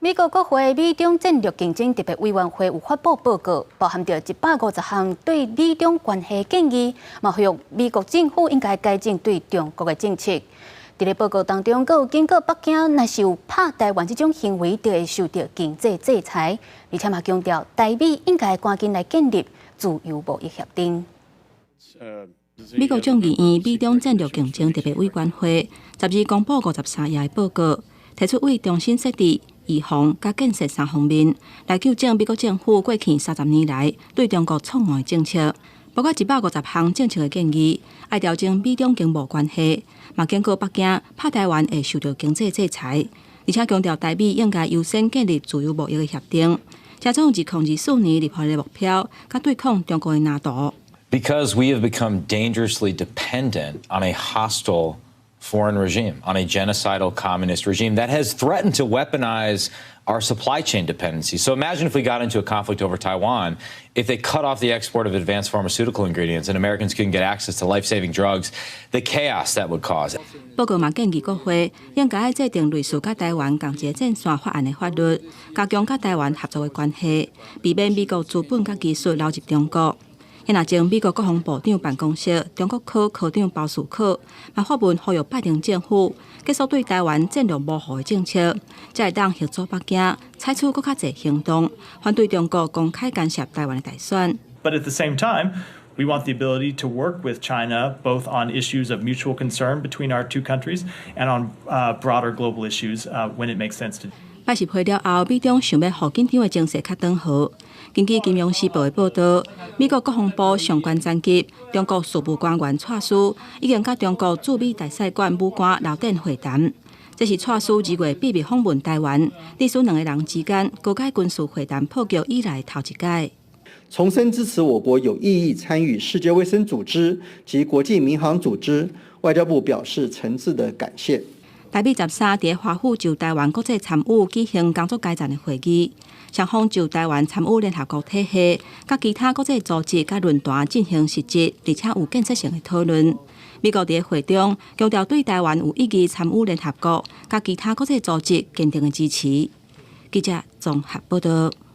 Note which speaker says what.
Speaker 1: 美國國會美中戰略競爭特別委員會有發布報告，包含著150項對美中關係建議，嘛呼籲美國政府應該改進對中國的政策。佇咧報告當中，閣有警告北京，若是有拍台灣這種行為，就會受到經濟制裁。而且嘛強調，台美應該趕緊來建立自由貿易協定。
Speaker 2: 美國眾議院美中戰略競爭特別委員會12公布53頁的報告，提出為重新設置、預防佮建設三方面來糾正美國政府過去30年來對中國錯誤的政策，包括150項政策的建議，愛調整美中經貿關係，嘛警告北京拍台灣會受到經濟制裁，而且強調台美應該優先建立自由貿易的協定，這創2024年立法的目標，佮對抗中國的藍圖。
Speaker 3: Because we have become dangerously dependent on a hostile foreign regime, on a genocidal communist regime that has threatened to weaponize our supply chain dependency. So imagine if we got into a conflict over Taiwan, if they cut off the export of advanced pharmaceutical ingredients and Americans couldn't get access to life-saving drugs, the chaos that would cause.
Speaker 2: 報告嘛建議國會應該愛制定類似佮台灣仝一个戰線法案的法律，加強佮台灣合作的關係，避免美國資本佮技術流入中國。遐前美國國防部長辦公室中國科科長鮑斯克嘛發文呼籲拜登政府結束對台灣戰略模糊的政策，才會當協助北京採取閣較濟行動，反對中國公開干涉台灣的大選。
Speaker 4: But at the same time, we want the ability to work with China both on issues of mutual concern between our two countries and on broader global issues when it makes sense to.
Speaker 2: 拜習會了後，美中想欲予緊張的情勢較轉和。根據《金融時報》的報導，美國國防部上懸層級中國事務官員蔡斯已經佮中國駐美大使館武官劉典會談。這是蔡斯2月秘密訪問台灣，歷史兩个人之間高階軍事會談破局以來頭一擺。
Speaker 5: 重申支持我國有意義參與世界衛生組織及國際民航組織，外交部表示誠摯的感謝。
Speaker 2: 台美13佇華府就台灣國際參與舉行工作階層的會議，雙方就台灣參與聯合國體系、佮其他國際組織佮論壇進行實質而且有建設性的討論。美國佇會中強調對台灣有意義參與聯合國佮其他國際組織堅定的支持。記者綜合報導。